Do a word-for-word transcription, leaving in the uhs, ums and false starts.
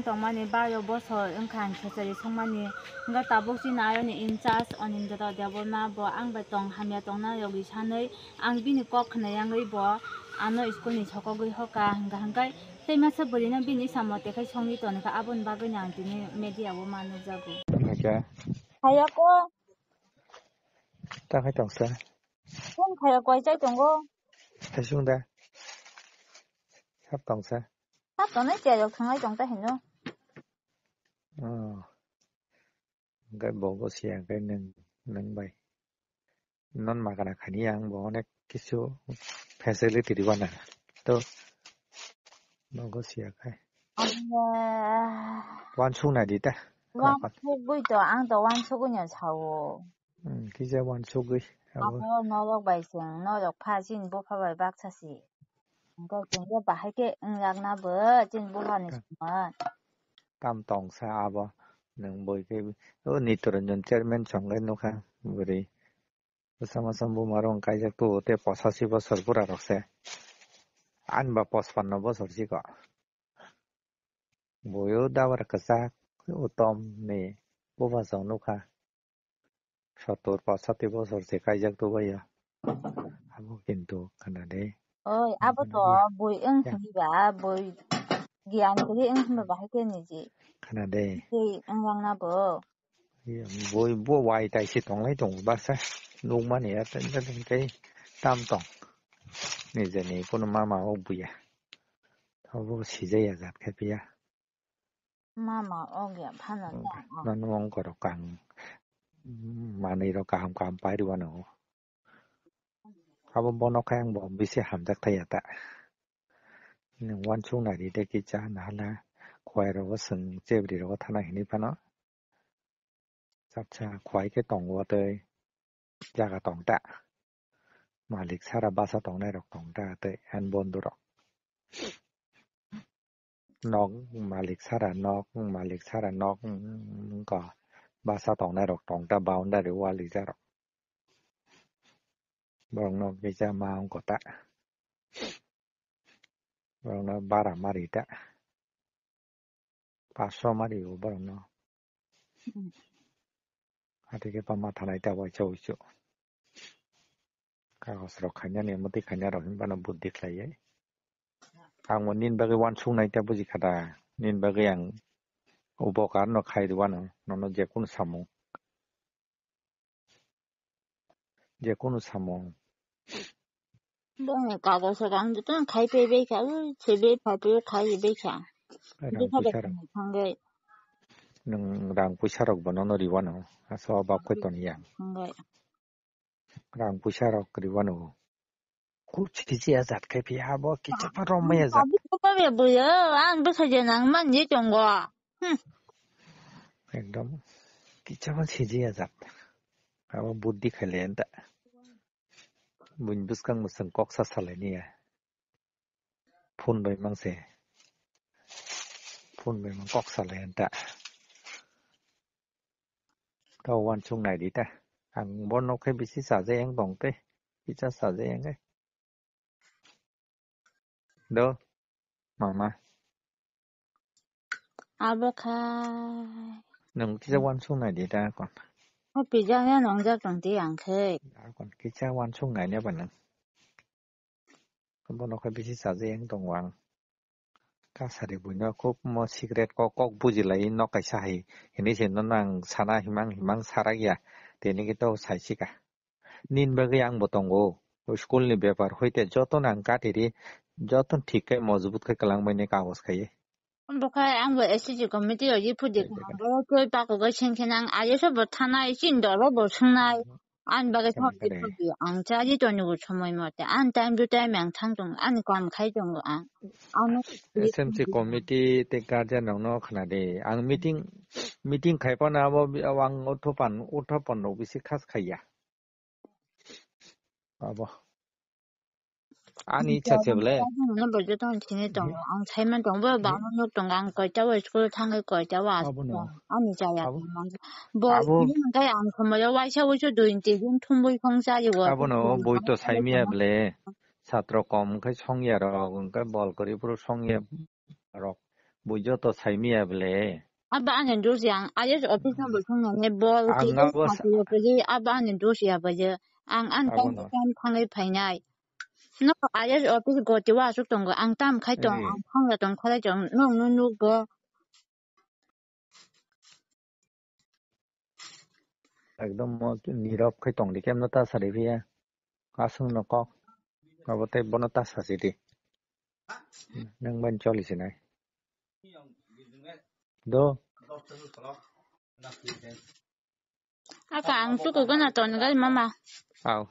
Tongmani baro bosor wngkha ang khechari songmani. Hwnkhe tabuk chini ayoni in charge Anindra Debbarma bo ang bai tong hamya tongna yogwi sanwi ang bini kok khna yangwi bo ano school ni sokogwi hoka hwnkha hwnkhe tei masa bwrwino bini samung tei khai songwi tongkha aboni bagwino ang tini media o ma nukjago. Hwnkhe? Hayako. Ta khai tongsa. Phone khaya koi chai tongo. Thaisung da. Sab tongsa. Sab tongnai chair rok thangai tong ta hino. Oh. Hwnkhe bo go siya hwnkhe nwng, nwng bai. Non magana khani ang bo onek kisu facility rwna. To bo go siya khai. Anya. Wansuk nai di ta. Wansukgwi to, ang to wansukgwi no sao. Hmm, kisa wansukgwi abo. Abo norok bai chwng, norok pha chini bupha bai baksa si. Hwnkhe chwng khe bahai khe wngjak na bo chini bupha ni songmani. Tam tong sa abo, nwng boi khe, o Nitoranjan chairman chwng khe nukha, bwrwi. Bwsa masa buma rok kaijak tu tei posachi bosor bura rok se. Ani ba pochpanno bosor si ko. Boyo dabar kwchak utom ni buphasong nukha. Sottor pachati bosor se kaijak tu baiya. Abo kintu khana de. Oi, abo to boi wng hwnba, boi giyan kwrwi wng hwnba bahai khe niji. Khana de. Tei wng lang na bo. Boi bo wai tai se tonglai tongo baksa. Nukmani ya tei tam tong. Nijeni kunu mama o buya. Abo sijaya jat khe piya. Mama ogya phano ta. Nang wng korok kang manwi rok kaham kaham pai rwano. Abo bono khe ang bo bisi hamjak thaya ta. Nwng wansuk nai di de kisa nahala khwai rogo swng chebri rogo thana hinwi phano. Chapsa khwai khe tongo tei jaga tong ta. Malik sara basa tongnai rok tong ta tei ani bondhu rok. Nok malik sara nok, malik sara nok, mm, wngkha basa tongnai rok tong ta, boundary wall rijak rok. Borok nok kisa ma wngkha ta. Borok no bara mari ta. Paso mari o borok no. Hmm. Ati khe pa ma thanai ta waisa wuisu. Kagos rok khainani, mwtwi khaina rok hinba no buddhi khlai ya. Ang bo nini bagwi wansuk nai ta buji kha da. Nini bagwi ang ubo kar no khai rwano, nono je kunu samung. Je kunu samung. Bongni kagos rok ang jotono khai paibai kha, ui, sebe phaipaiyo khai bai kha. Rang puisa rok. Thangwi. Nwng rang puisa rok bo nono riwano, asa o bak khe toni ya. Thangwi. Rang puisa rok riwano. Kuch kisi ajat khai phi abo kicha pa romai ajat. Abi ko pa be boyo, ang bwkha je nang man je tongo. Hmm. Ekdom kicha pa siji ajat. Abo buddhi khaile enta. Buin bwskang bwswng kok sa salai niya. Phone bai mang se. Phone bai mang kok salai enta. Tao wansuk nai di ta. Ang borno khe bisi sajai ang tong te. Kicha sajai ang khe. Do, mama. Abo khai. Nwng kisa wansuk nai di ta kon. O pijak ya nongjak tong ti ang khe. Kon kisa wansuk nai ne ba nwng. Bono khe bisi sajai ang tong wang. Kasari buino kok mo secret kok kok bujilai nok kaisa hai. Hini se no nang sana himang himang sarak ya. Tini kito saisika. Nini bagwi ang bo tongo. O school ni bepar hoite joto no ang katiri, joto thik khe mojbut khe kwlangmani kagos khai. Bo khai ang bo S C committee rok ye phudi kha. Bo koi pakogo sing khe nang aye so bo thanai chin doro bo sungnai. Ani bagwi thok di thok di ang chaji toni bo somoi mote. Ani time to time ang thang tong, ani kam khai tongo ang. Ano S M C committee tei guardian rok no khna de. Ang meeting, meeting khai pano abo bi-, ang uthopan, uthopan rok bisi khas khaiya. Abo. Ani ichha se bole. Ang bo joto thini tongo. Ang saiman tongo, bo bangma nok tongo. Ang koita o school thangai, koita o aswk tongo. Ani chaya tongo. Bo hwnkhe ang somoi o waisa wuisu dui tin din thumbui phang chayo. Abono boi to saimiya bole. Satro kom wngkhe songya rok, wngkhe bol kwrwi phuru songya rok. Bo joto saimiya bole. Abo ani dos ya, ang I S office no bo thangna ne bol Ang twi abo sa- sakyo kali, abo ani dos ya bo je. Ang ang Abo tang no. Tang thangai phainai. No I S office go tiwa asuk tongo, ang tam khai tong, Ei. Ang thangla tong khalai tong, no no no go. Ekdom mo nirok khai tong di, kemno ta sari phiya. Aswk no kok. Abo tei bono ta sasi di. Nang ban choli sinai. Do. Aka ang tuku gana ton gal mama. Au.